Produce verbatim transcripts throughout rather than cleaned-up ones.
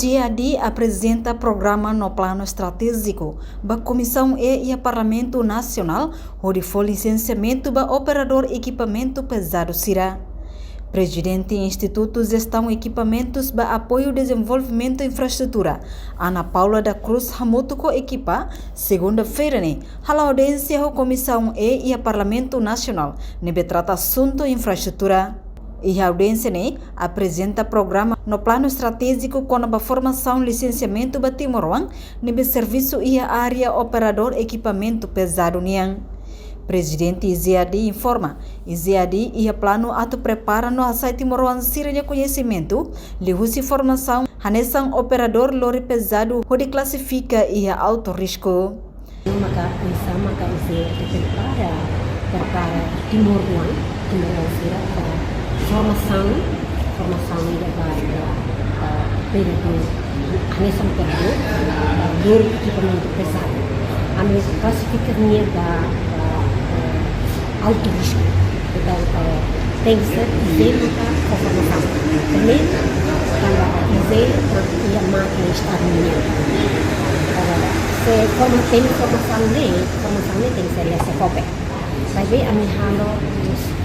IGAD aprezenta programa no planu estratéjiku ba Komisaun E iha Parlamentu Nasionál, hodi fó lisensiamentu ba operadór ekipamentu pezadu sira. Prezidente Institutu Jestaun Ekipamentus ba Apoiu Dezenvolvimentu Infraestrutura, Ana Paula da Cruz, hamutuk ho ekipa, segunda-feira ne'e, hala'o audiénsia ho Komisaun E iha Parlamentu Nasionál, ne'ebé trata asuntu infraestrutura. Iha audiénsia ne'e, aprezenta programa no planu estratéjiku kona-ba formasaun lisensiamentu ba timoroan ne'ebé servisu iha área operadór ekipamentu pezadu nian. Prezidente IGAD informa, IGAD iha planu atu prepara no hasa'e timoroan sira-nia koñesimentu liuhusi formasaun hanesan operadór lori pezadu hodi klasifika iha altu risku. Maka, oinsá maka IGAD prepara, prepara timoroan, timoroan sira ba formasaun, formasaun ida ba, ba, ba operadór, hanesan operadór, ba lori ekipamentu pezadu. Ami klasifika nia ba, ba, ba altu risku. Entaun, eh, tenke ser IGAD maka fó formasaun. Primeiru, tanba IGAD mak iha mákina Estadu nian. Agora, se forma, temi formasaun ne'e, formasaun ne'e tenke ser iha SEFOPE. Maibé ami halo,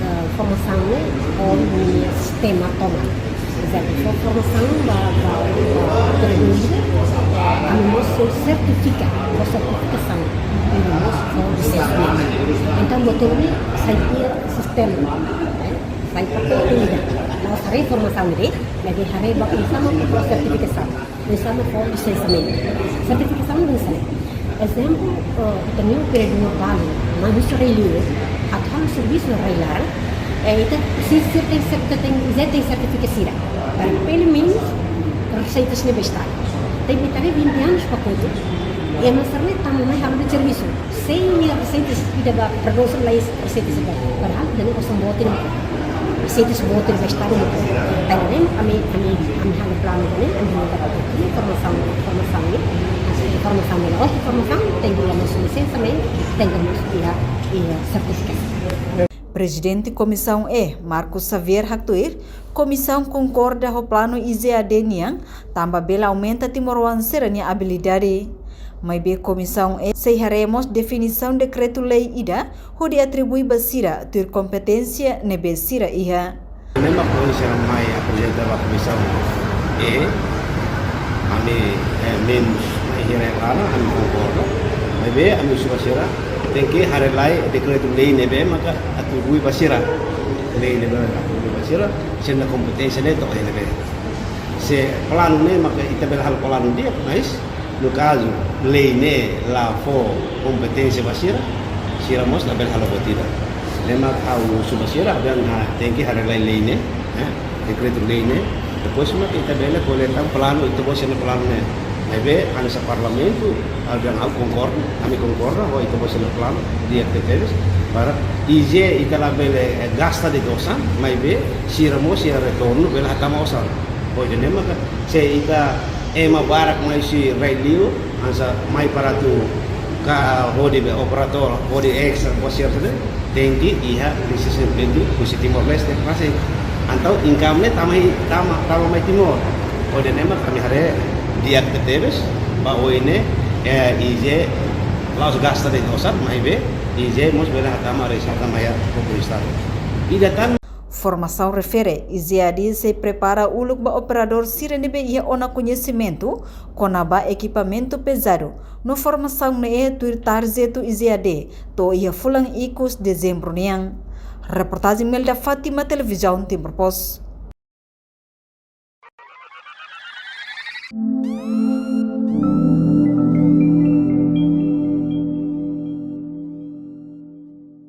eh, formasaun ne'e ho nia sistema tomak. Ezemplu, fó formasaun ba, ba, ba operadór, ami mós sei sertifika, fó sertifikasaun, ami mós fó lisensiamentu. Entaun, buat ne'e sai iha sistema, eh, sai pakote ida. La'ós haree formasaun de'it, maibé haree ba oinsá mak fó sertifikasaun, oinsá mak fó lisensiamentu. Sertifikasaun hanesan ne'e. Ezemplu, eh, ita-nia operadór balu, mak husi rai-li'ur, atu halo servisu rai-laran, eh, ita sei, sei tenke, ita tenke, ita tenke sertifika sira. Para pelumenus reseitas ne'ebé Estadu. Tanba ita haree vinte anos ba kotuk, ema sira-ne'e tama mai halo de'it servisu. Sem nia reseitas ida ba produsaun, la'ós reseitas ba. Padahal ida-ne'e osan boot ida. Reseitas boot ida ba Estadu. Tanba ne'e, ami, ami, ami halo planu ne'e, ami halo planu ne'e, formasaun, formasaun ne'e, formasaun ne'e, la'ós formasaun, tenke iha mós lisensiamentu, tenke mós iha, iha sertifikasaun. Prezidente Komisaun E, Marcos Xavier haktuir, komisaun konkorda ho planu IGAD nian, tanba bele aumenta timoroan sira-nia abilidade. Maibé Komisaun E sei haree mós definisaun dekretu-lei ida, hodi atribui ba sira tuir kompeténsia ne'ebé sira iha. Ne'e mak ohin sira mai aprezenta ba Komisaun E, ami, eh, membru mai hira ela, ami konkorda. Maibé ami husu ba sira, tenke haree lai dekretu-lei ne'ebé maka atribui ba sira. Lei ne'ebé atribui ba sira, sira-nia kompeténsia ne'e to'o iha ne'ebé. Se planu ne'e maka ita bele halo planu di'ak, mas no kazu lei ne'e la fó kompeténsia ba sira, sira mós labele halo buat ida. Ne'e mak ha'u husu ba sira, dehan, ha, tenke haree lai lei ne'e, eh, dekretu-lei ne'e. Depois mak ita bele koleta planu, ita-boot sira-nia planu ne'e. Maibé, hanesan Parlamentu, ha'u dehan ha'u konkorda, ami konkorda ho ita-boot sira-nia planu, di'ak tebes, para IGAD ita labele, eh, gasta de'it osan, maibé, sira mós, sira retornu, bele hatama osan. Hodi nune'e maka, se ita ema barak mai husi rai-li'ur, hanesan mai para atu ka hodi be operadór, hodi ekstra, ba sira sira, tenke iha lisensiamentu husi Timor-Leste, rasik. Entaun income ne'e tama, tama, tama mai Timor. Hodi nune'e mak ami haree di'ak tebes, ba oin ne'e, eh, IGAD la'ós gasta de'it osan, maibé, IGAD mós bele hatama, reseitas mai iha povu Estadu. Ida tan. Formasaun refere, IGAD sei prepara uluk ba operadór sira ne'ebé iha ona koñesimentu kona-ba ekipamentu pezadu, no formasaun ne'e tuir tarjetu IGAD, to'o iha fulan ikus Dezembru nian. Reportajen Melda Fátima, Televizaun Timor Post.